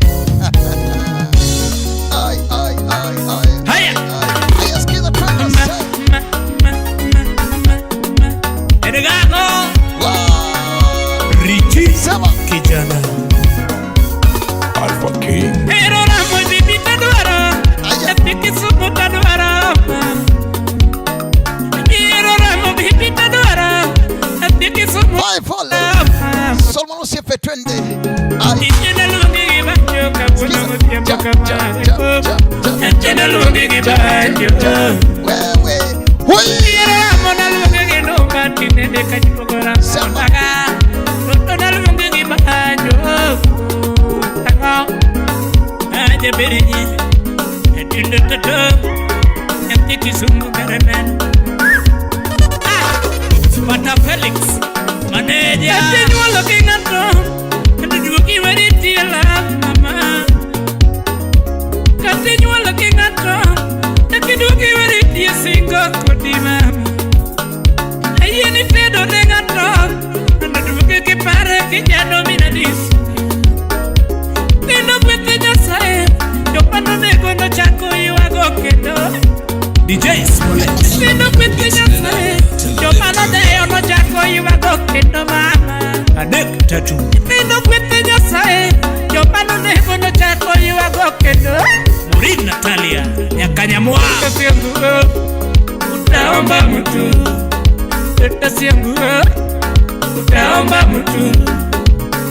Ai, ai, ai, ai. Haya. Haya, sikiza twende sasa. Edegako Wow. Richie Sema. Kijana. Alpha King. Ero ramo bibi tadwaro. Aya. Nyathi Kisumu tadwaro. Ero ramo bibi tadwaro. Nyathi Kisumu banjo. Wewe. Mona luonge gi nduma tinende ka ji pogora monaga. Toto na luonge gi banjo. Ang'o? Aje berinyi. Tindo toto. Nyathi Kisumu beremen. Pata Felix. Maneja. Ati nyuolo gi ng'ato. Kendo duogi weri tiela mama. Kati nyuolo gi ng'ato. Eki duogi weri tie singo kodi mama. Ayie ni tedo ne ng'ato. Kendo duogi kipare kijano minadis. Kendo gwethe Nyasaye. Joma nonego nochako ywago kendo. DJ Smollett. Kendo gwethe Nyasaye. Joma nodeyo nochako ywago kendo mama. Adek tatu. Nyithindo gwethe Nyasaye. Joma nonego nochako ywago kendo. Maureen Natalia. Nyakanyamwa. Utaomba mtu. Tata yangu utaomba mtu.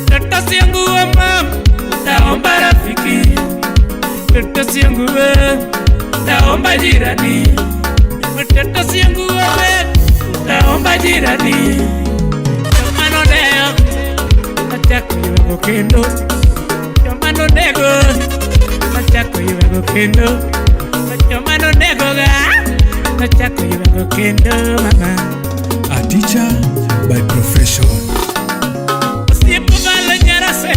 Tata yangu mama utaomba rafiki. Tata yangu utaomba jirani. Tata yangu wewe utaomba jirani. Joma nodeyo achako ywago kendo. Joma nonego achako ywago kendo. Joma nonego ga achako ywago kendo mama. A teacher by profession. Osiepo valo nyarase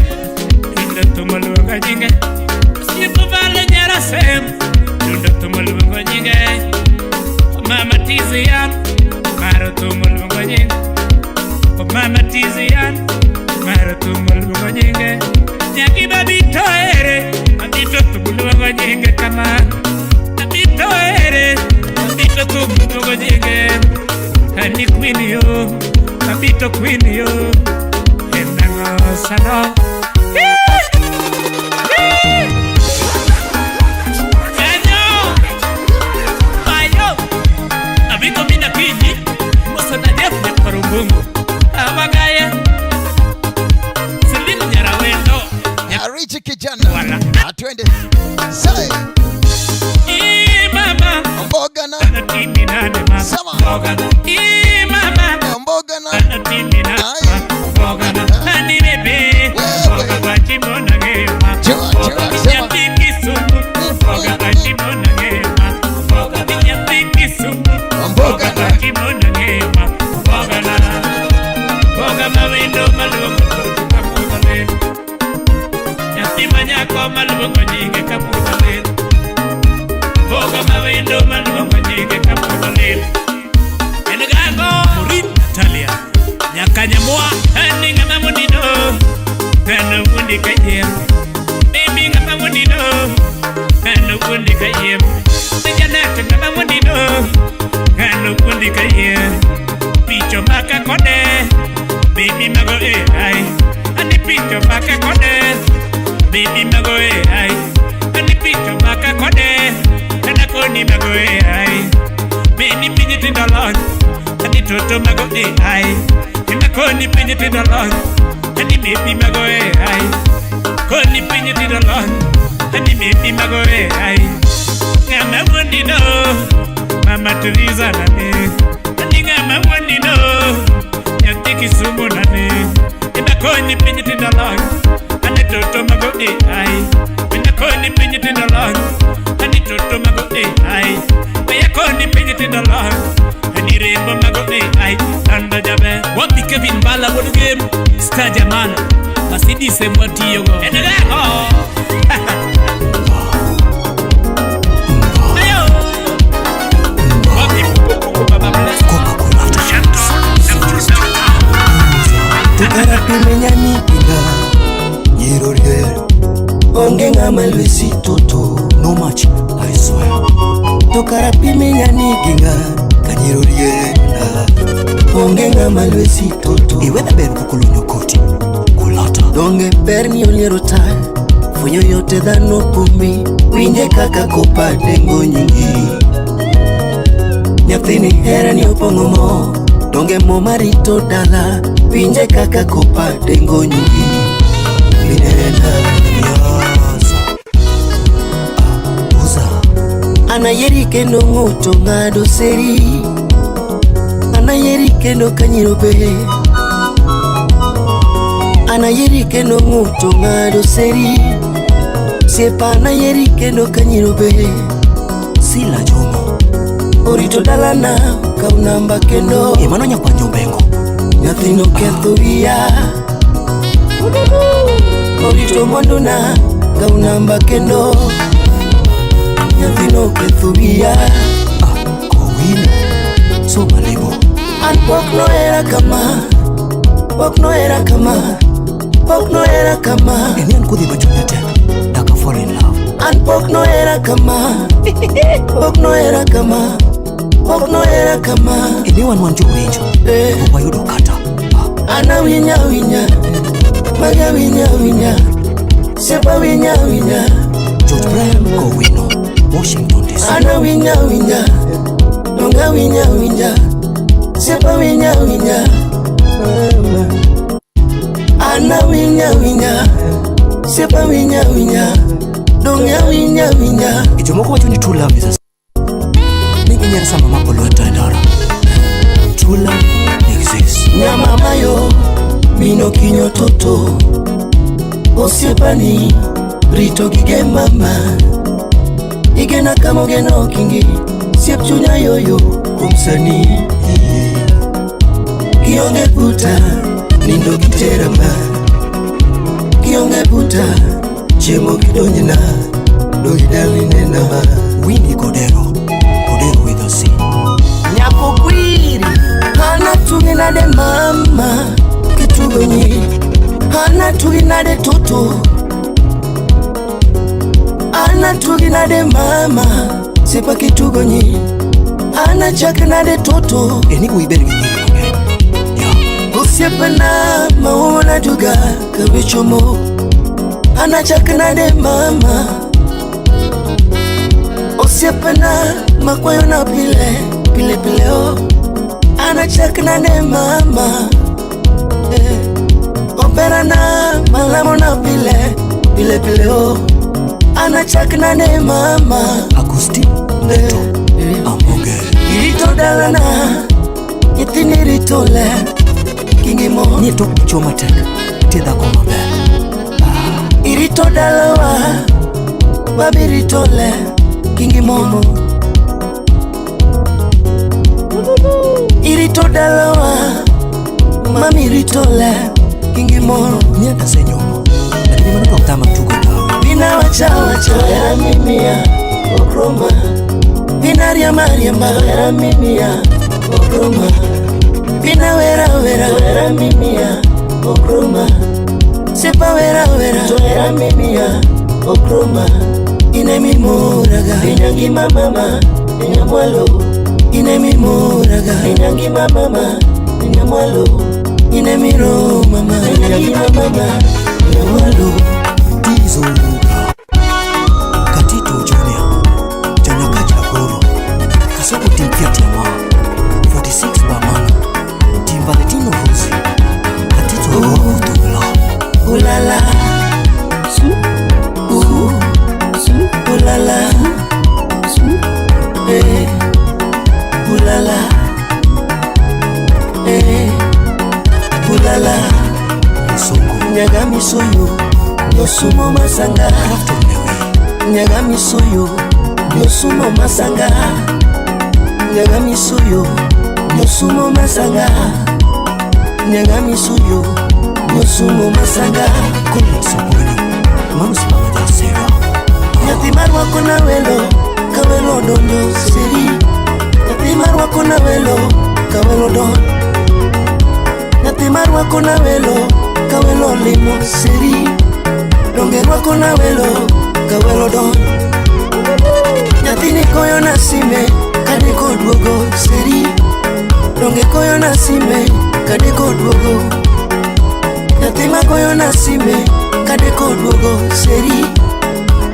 dundo tumo luongo nyinge. Osiepo valo nyarase dundo tumo luongo nyinge. Mama tizian maro tumo luongo nyinge. Mama tizian maro tumo luongo nyinge. Nyaki babito ere abito tumo luongo nyinge kama. Abito ere abito tumo luongo nyinge. Ani queen yo, abito queen yo. Enango sano. Enyo, bayo. Abito mina kinyi, mosa na Jeff ne parumbungu. Awagaya. Celine Nyarawendo. Richie kijana. Wala. Atwende. Say. Mama. Mboga na. Anatimi nane mama. Sama. Mboga na. Mama. Mboga na. Anatimi nane mama. Mboga na. Ani bebe. Mboga kwa chimona ngema. Chua, sema. Nyathi Kisumu. Mboga kwa chimona ngema. Mboga nyathi Kisumu. Mboga kwa na. chimona ngema. Mboga na. Mboga mawendo maluongo kapuodho ler. Nyathi manyako maluongo nyinge kapuodho ler. Mboga mawendo maluongo nyinge kapuodho ler. En gago. Maureen Natalia. Nyakanyamwa. Ani ng'ama wundino, an wuondi kayiem. Baby ng'ama wundino, an wuondi kayiem. Janet ng'ama wundino, an wuondi kayiem. Picho maka kode, baby mago AI. Ani picho maka kode, baby mago AI. Ani picho maka kode, anakoni mago AI. Beni pinyi tindo lony, ani toto mago AI. Koni pinyi tindo lony, ani baby mago AI. Koni pinyi tindo lony, ani baby mago AI. Ng'ama wuondino, Mama Teresa nani. Ani ng'ama wuondino, nyathi Kisumu nani. Ema koni pinyi tindo lony, ani toto mago AI. Ema koni pinyi tindo lony, ani toto mago AI. Weya koni pinyi tindo lony, ani rembo mago AI. Ando jaber. Wapi Kevin Bala wuod Gem. Star Jamana. Mercedes emwatiyogo. En gago. Ayo. Wapi Baba Bless. Tukarapimenya nipinga nyirorier onge ng'ama lwesi toto No match, I swear. Tukarapimenya niginga kanyiroriena onge ng'ama lwesi toto Iwedha ber kokolonyo koti. Kulata. Donge ber ni oliero taya fwenyo yote dhano kuomi winje kaka kopa dengo nyingi Nyathini hera ni opong'o mo donge mo marito dala winje kaka kopa dengo nyingi Minena Yaza. Uza. Anayieri kendo ng'uto ng'ado seri. Anayieri kendo kanyiro be. Anayieri kendo ng'uto ng'ado seri. Siepa anayieri kendo kanyiro be. Sila Jomo. Orito dalana kaw namba kendo. E mano nyakwa Nyombengo. Nyathino ketho wiya. Orito mwanduna kaw namba kendo. Nyathino ketho wiya. Kowino. Soma lebo. An pok nohera kama. Pok nohera kama. Pok nohera kama. Eni an kodhi ma chunya tek. Daka fall in love. An pok nohera kama. Pok nohera kama. Pok nohera kama. Eni wan wan jowinjo. Eh. Pok wayudo kata. An awinya winya. Maga winya winya. Sepa winya winya. George Brian Kowino. Washington DC. Ana winya winya. Donga winya winya. Sepa winya winya. Mama. Ana winya winya. Sepa winya winya. Donga winya winya. E jomoko wacho ni true love is a ni ginyar sama mako lweta e ndara. True love exists. Nyama mayo mino kinyo toto. Osiepani rito gige mama. Igena kama ogeno kingi. Siep chunya yoyo kuom sani. Kionge puta nindo gitera ma. Kionge puta chiemo gidonjna. Dogidali nena ma. Winnie Kodero. Kodero with a C. Nyako kwiri hana tugi nade mama kitugo nyi hana tugi nade toto hana tugi nade mama sepa kitugo nyi hana chak nade toto. Eni uibed gi nyiri mang'eny. Osiepena maona juga kawichomo hana chak nade mama osiepena makwayo na pile pile pile o ana chak nade mama eh. Operana malamo na pile pile pile o ana chak nade mama. Agusti Neto. Amonge. Irito dalana nyithindi rito le kingimo. Nie tok dichuo matek. Nitie dhako maber. Irito dalawa wabirito le kingimo. Irito dalawa mami rito le kingimo. Nie asenyuomo. Lakini mano to ok tama tugo dhawo. Bina wacha wacha era mimia okroma. Bina riamba riamba era mimia okroma. Bina wera wera era mimia okroma. Sepa wera wera era mimia okroma. Ine mimoraga inyangima mama inyamwalo. Ine mimoraga inyangima mama inyamwalo. Ine miro mama inyangima mama inyamwalo. Tizo Luka. Katito Junior. Janyakacha Goro. Kasoko Timkia Tiama. 46 Bamana. Tim Valentino Rossi. Katito Goro Tugla. Ulala. Ulala. Eh. Ulala. Eh. Ulala. Songo. Nyaga misoyo nyosumo masanga. Nyaga misoyo nyosumo masanga. Nyaga misoyo nyosumo masanga. Nyaga misoyo nyosumo masanga. Collins Ogwenyo. Mano simama jasera. Nyathi marwako na welo kawelo donjo seri. Nyathi marwako na welo kawelo don. Nyathi marwako na welo kawelo limo seri. Donge rwako na welo kawelo don. Nyathini koyo na sime kadeko duogo seri. Donge koyo na sime kadeko duogo. Nyathi makoyo na sime kadeko duogo seri.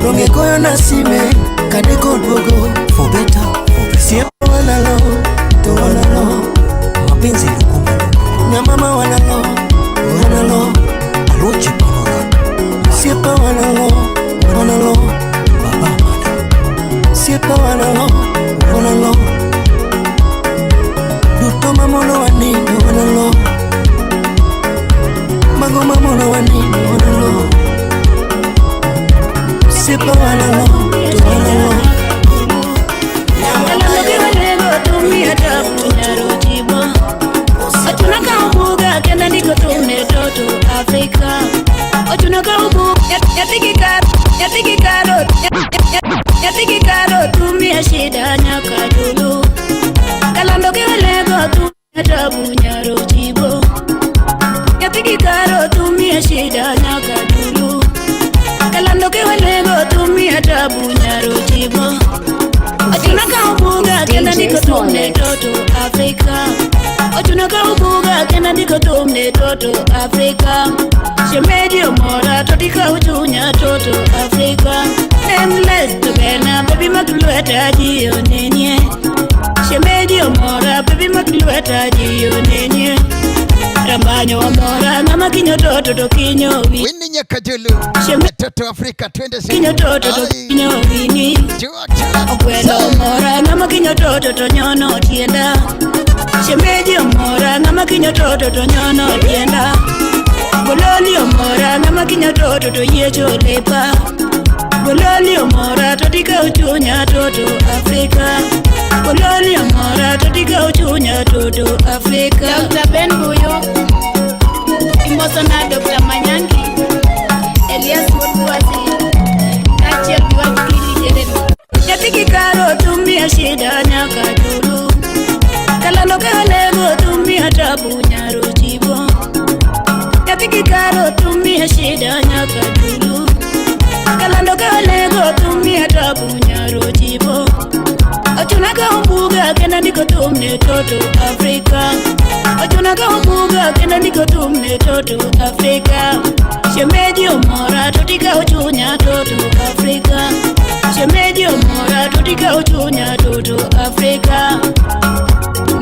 Donge koyo na sime kadeko duogo. For better, for worse. Siepa wanalo to wanalo. Mapenzi lukuma luku. Nyamama wanalo wanalo. Aloche panora. Siepa wanalo wanalo. Baba mada. Siepa wanalo Osiepa walolo to walolo. Nyathigi tumia shida nyaka dulu kalando kiwelego tumia tabu nyaro jibo nyathigi karo tumia shida nyaka dulu kalando kiwelego tumia tabu nyaro jibo Ochuna ka ubuga kenda ndiko tumne toto Afrika Ochuna ka ubuga kenda ndiko tumne toto Afrika Shemeji omora totika uchunya toto Afrika Nameless to bena baby makulweta jiyo nenye Shemeji omora baby makulweta jiyo nenye Rambanyo omora ngama kinyo toto to kinyo wi Winnie Nyakajulu Toto Afrika twende kinyo toto to kinyo wini Okwelo omora ngama kinyo toto to nyono tienda Shemeji omora ngama kinyo toto to nyono tienda Gololi omora ngama kinyo toto to yiecho lepa Gololi omora totika uchunya toto Afrika Gololi omora totika uchunya toto Afrika Dr. Ben Buyo Imoso na Dr. Manyangi Elias Mutwasi Kaachiel gi wakili Jeremy Nyathigi karo tumia shida nyaka dulu Kalando kalego tumia tabu nyaro jibo Nyathigi karo tumia shida nyaka dulu Kalando kalego tumia tabu nyaro jibo Ochuna ka umbuga kenda ndiko tumne toto Afrika Ochuna ka umbuga kenda ndiko tumne toto Afrika Shemeji omora totika uchunya toto Afrika Shemeji omora totika uchunya toto Afrika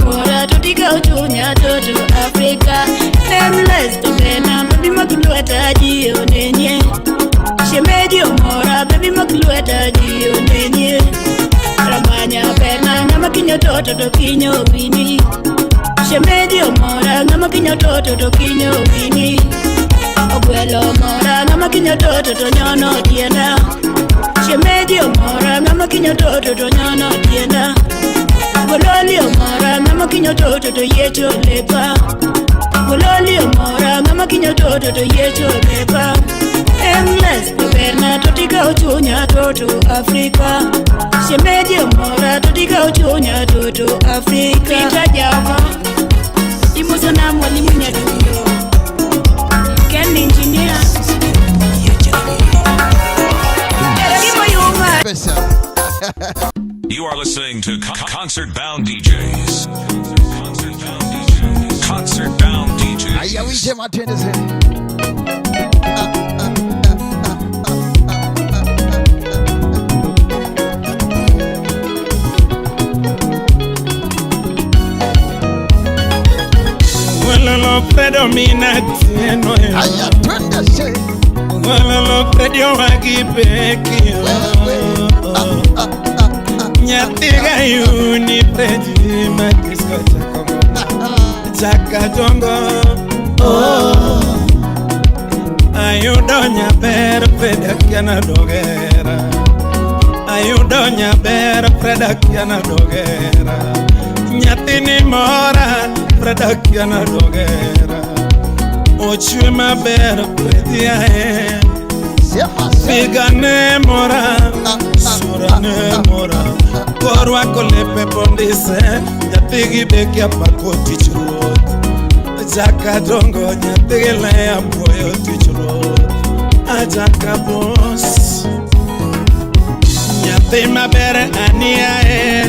Mora totika uchunya toto Afrika Nameless to bena baby makulweta jiyo nenye Shemeji omora baby makulweta jiyo nenye Ramanya perna ngama kinyo toto to kinyo wini Shemeji omora ngama kinyo toto to kinyo wini Ogwelo omora ngama kinyo toto to nyono tienda Shemeji omora ngama kinyo toto to nyono tienda Gololi omora ngama kinyo toto to yiecho lepa Gololi omora ngama kinyo toto to yiecho lepa Endless to berna totika uchunya toto Afrika Shemeji omora totika uchunya toto Afrika Peter Java Imoso na mwalimu Nyadundo Ken Engineer You are listening to Concert Bound DJs. Concert Bound DJs. Aya wije matende se. Walolo predominate no. Aya twende se. Walolo predio wagipeki. Nyathiga yuni predi matisko chakongo chaka jongo. Oh, ayudo nyaber preda kiana dogera. Ayudo nyaber preda kiana dogera. Nyathini mora preda kiana dogera. Ochwe maber predi ae. Figane mora, surane mora. Korwako lepe bondise, nyathigi beki apako tich ruoth. Jaka dongo nyathigi le apuoyo tich ruoth. Ajaka bos nyathi maber aniae,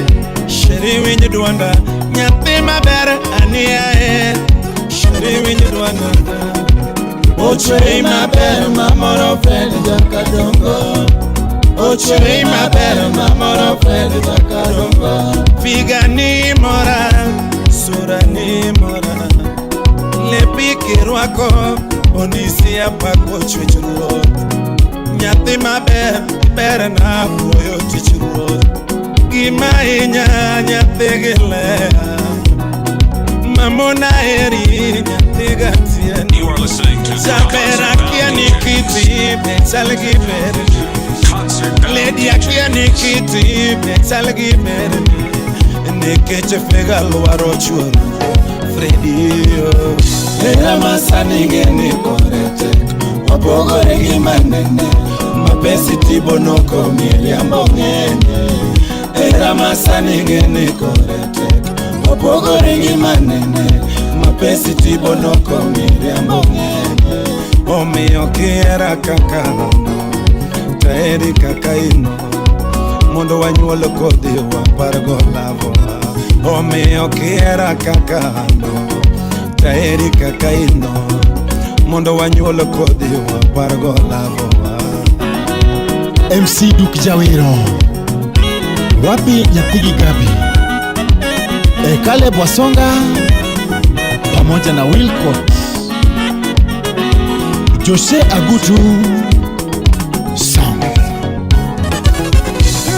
sheri winj dwonda. Nyathi maber aniae, sheri winj dwonda. Ochwe maber mamoro Fred jaka dongo. Ochwe maber mamoro Fred jaka dongo. Figa ni mora, sura ni mora. Lepi kirwako, ondisi apako chwech ruoth. Nyathi maber, ber na apuoyo tich ruoth. Gima hinya nyathi gi leya. Mamona eri nyathi gatieno. You are listening to Jaber akia ni kiti be chal gi ber. Ing'eni kitime chal gi merni nikech fega lwaro chuoro Fredio. Hera masani ng'eni kore tek, opogore gi manene mapesi tibo noko miriambo ng'enye. Hera masani ng'eni kore tek, opogore gi manene mapesi tibo noko miriambo ng'enye. Omiyo kihera kaka ano, taheri kaka ino, mondo wanyuol kodhi wapar go lavowa. Omiyo kihera kaka ano, taheri kaka ino, mondo wanyuol kodhi wapar go lavowa. MC Duk Jawero wapi nyathigi Gabi e Caleb Wasonga pamoja na Wilcott Jose Agutu Sound.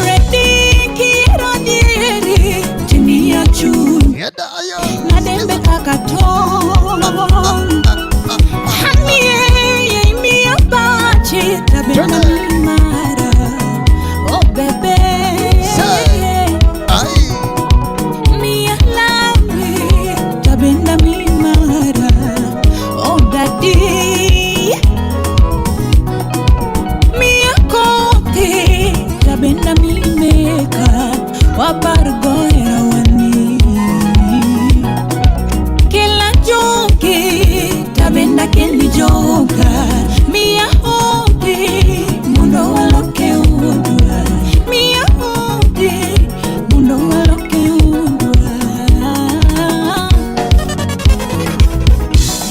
Ready kihero dieri timiya chuny Nadembe kaka tong Hanie imiya pachi tabenda mara. Oh bebe, miya lawi tabenda mara. Oh daddy, miya kote tabenda mimeka wapargoera wani kila joke tabenda keli joka miya hote mundo waloke udwa miya hote mundo waloke udwa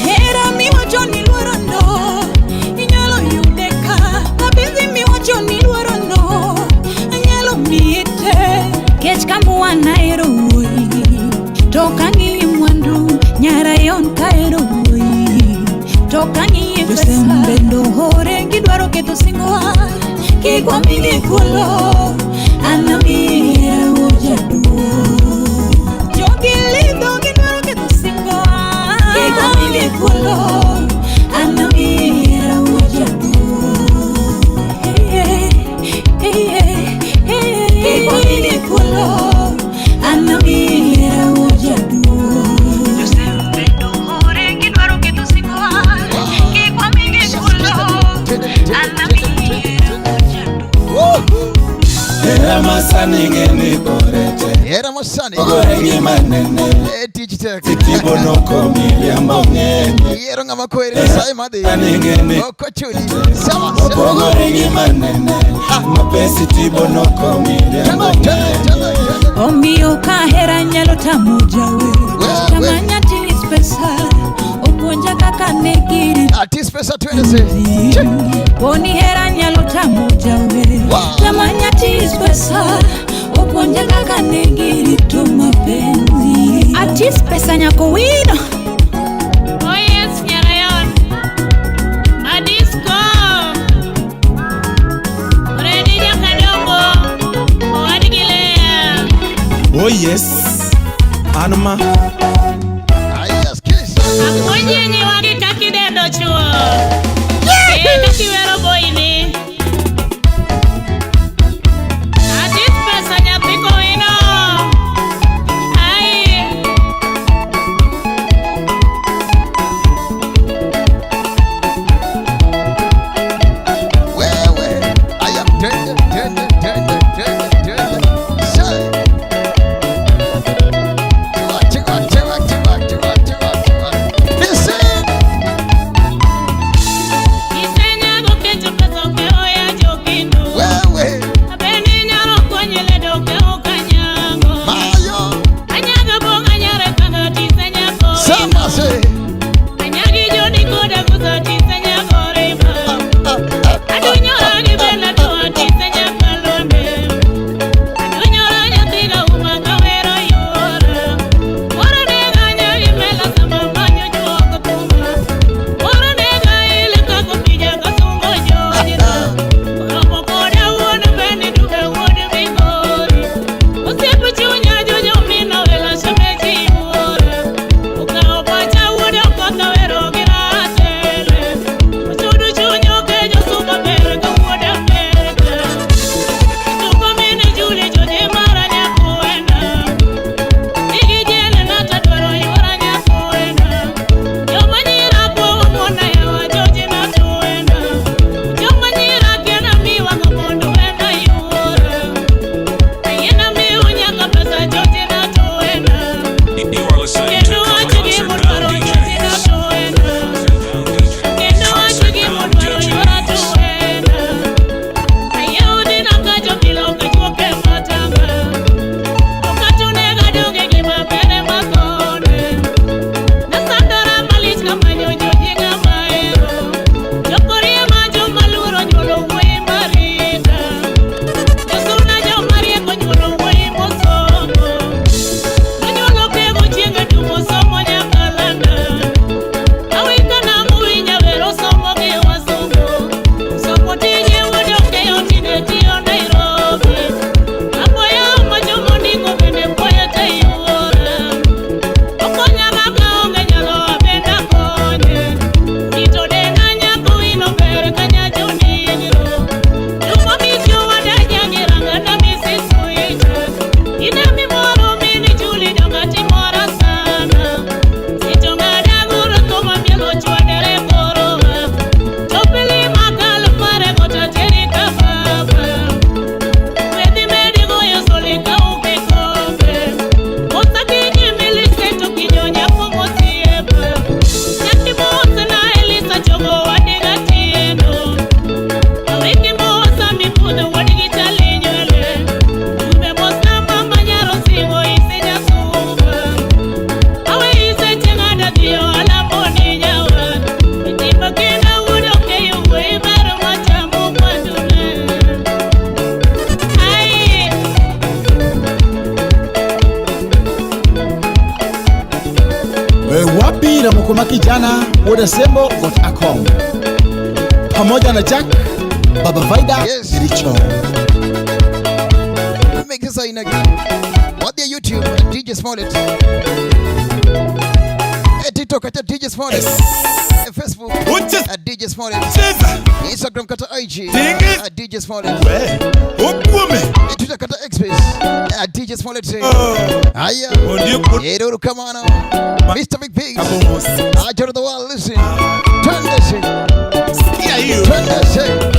hera miwacho ni luoro no inyalo yude ka mapenzi miwacho ni luoro no anyalo miyi te kech kamua nahero wuoyi to kang'iyi mwandu nyara yon kahero wuoyi to kang'iyi pesa Josembendo hore gidwaro ketho singowa kik wamigi thuolo anamiyi jaduong' jogi lidho gidwaro ketho singowa kik wamigi thuolo anamiyi jaduong' kik wamigi thuolo anamiyi jaduong' Josembendo hore gidwaro ketho singowa kik wamigi thuolo anamiyi Hera masani ng'eni kore tek, Hera masani opogore gi manene e tich tek tibo noko miriambo ng'enye. Yiero ng'ama kweri Nyasaye madhi Sani ng'eni ok ochuni sawa opogore gi manene mapesi tibo noko miriambo ng'enye. Omiyo ka hera nyalo tamo jawer Tamanya tis pesa Opuonja kaka ne giri Atis pesa twende se Poni hera nyalo tamo jawer Tamanya tis pesa Opuonja kaka ne giri to mapenzi Atis pesa nyako wino. Oh yes, Nyarayon. Madisco. Ready Jakadongo. Owadgi Lea. Oh yes, an ma Apuonji nyiwagi kaka idendo chuo. Eh, kaka iwero boyni. Atis pesa nyathi kowino. Ai. Wewe aya twende twende twende twende twende Say. Chua, chua, chua, chua, chua, chua, chua. Listen. Isenyago kech Kukuma kijana Wodasembo Got Akong pamoja na Jack Baba Vaida. Yes. Richo. Make this aina. What the YouTube DJ Smollett. TikTok at DJ Smollett. Facebook at DJ Smollett. Instagram kata IG at DJ Smollett. Twitter kata Xspace at DJ Smollett. Aya. Ero kamano. Mr. Big Big. I the world listen. Turn this. Sikia hiyo. Turn this.